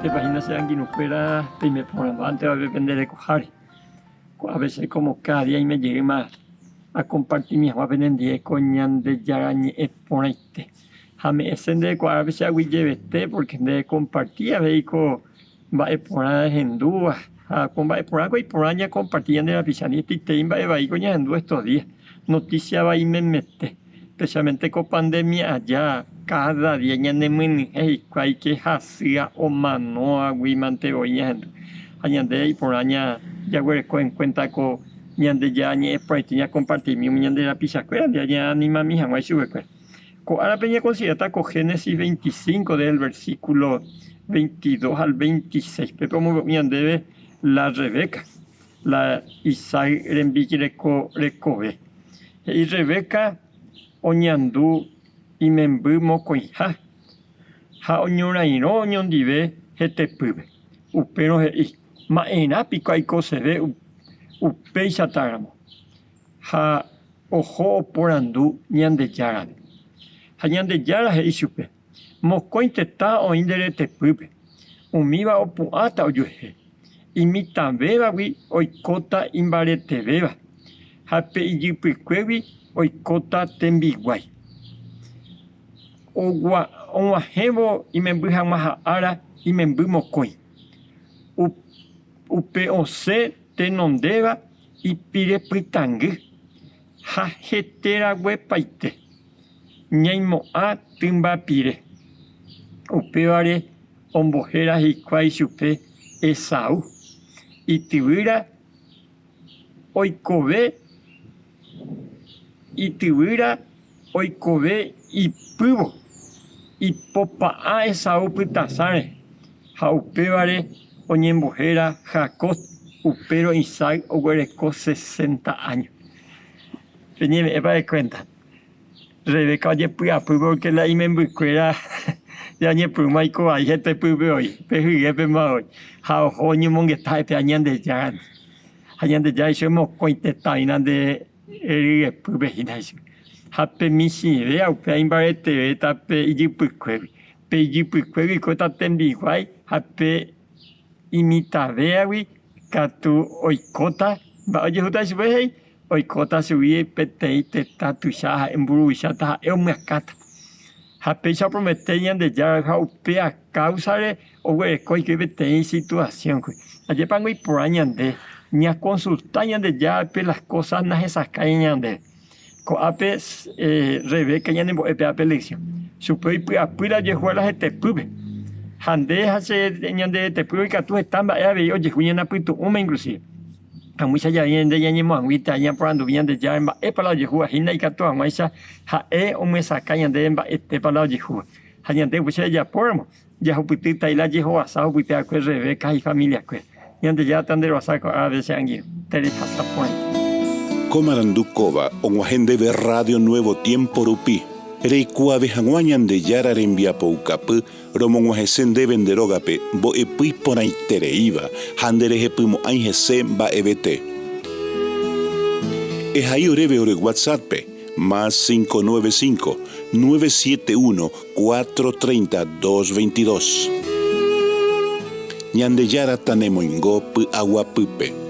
Mba'eichaitépa hína che angirũkuéra peime porãmbánteva pende rekoháre. Ko'ápe che como cada día aime jeýma akompartimi hag̃ua penendie ko Ñandejára ñe'ẽ porãite. Ha ame'ẽse ndéve ko árape che aguyjevete porque nde ekomparti avei ko mba'e porã ehendúva ha ko mba'e porãko iporã ñakomparti ñande rapicha hetaiterei mba'e vaíko ñahendu estos días, noticia vai memete. Especialmente ko pandemia aja cada día ñanemyenyhẽ hikuái ke hasýa omanóagui mante voi ñahendu. Ha ñande iporã jaguereko en cuenta ko Ñandejára ñe'ẽ porãite ñakompartimi umi ñande rapichakuéra ndive ñaanimami hag̃ua ichupekuéra. Ko árape ñakonsideráta ko Génesis 25 desde el versículo 22 al 26. Pépe omombe'u ñandéve la Rebeca, la Isaac rembireko rekove. He'i Rebeca oñandu imemby mokõiha ha oñorairõ oñondive hetepýpe. Upérõ he'i, Ma'erã piko aikoseve upéichataramo? Ha oho oporandu Ñandejárape. Ha Ñandejára he'i chupe, Mokõi tetã oĩ nde retepýpe, umíva opu'ãta ojuehe. Imitãvévagui oikóta imbaretevéva, ha pe ijypykuégui oikóta tembiguái. Og̃uahẽvo imemby hag̃ua ha'ára imemby mokõi. Upe osẽ tenondéva ipirepytãngy ha heteraguepaite. Ñaimo'ã tymba pire. Upévare ombohéra hikuái chupe Esaú. Ityvýra oikove Ityvýra oikove ipývo, ipopa'ã Esaú pytasã rehe, ha upévare oñembohéra Jacob, upérõ Isaac oguereko sesenta áño. Peñeme'ẽpa de kuénta? Rebeca ojepy'apy pórke la imembykuéra jañepyrũma oiko vai hetepýpe voi, pe hyépema voi, ha oho oñemongeta ha'e Ñandejárandi. Ha Ñandejára he'i chupe mokõi tetã oĩna nde ryepýpe hína he'i chupe. Ha pe michĩvéva upéva imbaretevéta pe ijypykuégui. Pe ijypykuégui oikóta tembiguái ha pe imitãvévagui katu oikóta, mba'e ojehúta chupe he'i? Oikóta chugui peteĩ tetã tuicha ha'e mburuvicháta ha'e omyakãta. Ha péicha opromete Ñandejára ha upéva káusare oguereko hikuái peteĩ situasiónkue. Ajépango iporã ñande ñakonsulta Ñandejárape las kósas nahesakãi ñandéve. Ko'ápe Rebeca ñanembo'e péva pe leksión. Chupe oipy'apy la ojehúva la hetepýpe. Ha nde ha che ñande retepýpe ikatu heta mba'e avei ojehu ñane apytu'ũme inclusive. Amóicha jave ñande ñañemoag̃uíta ñaporandumi Ñandejára mba'épa la ojehúva hína ikatu hag̃uáicha ha'e omyesakã ñandéve mba'etépa la ojehúva. Ha ñande upéicha jajapóramo, jahupytýta la jehovasa ohupyty va'ekue Rebeca ha ifamiliakuéra. Ñandejára tanderoasa ko árape che angirũ. Terehasa porãite. Ko marandu kóva og̃uahẽ ndéve Radio Nuevo Tiempo rupi, reikuaave hag̃ua Ñandejára rembiapoukapy Romog̃uahẽse ndéve nde rógape mbo'epy iporãitereíva ha nderehepymo'ãi hese mba'evete. Ehai oréve ore WhatsApp-pe, más 595, 971, 430, 222. Ñandejára tanemoingo py'aguapýpe.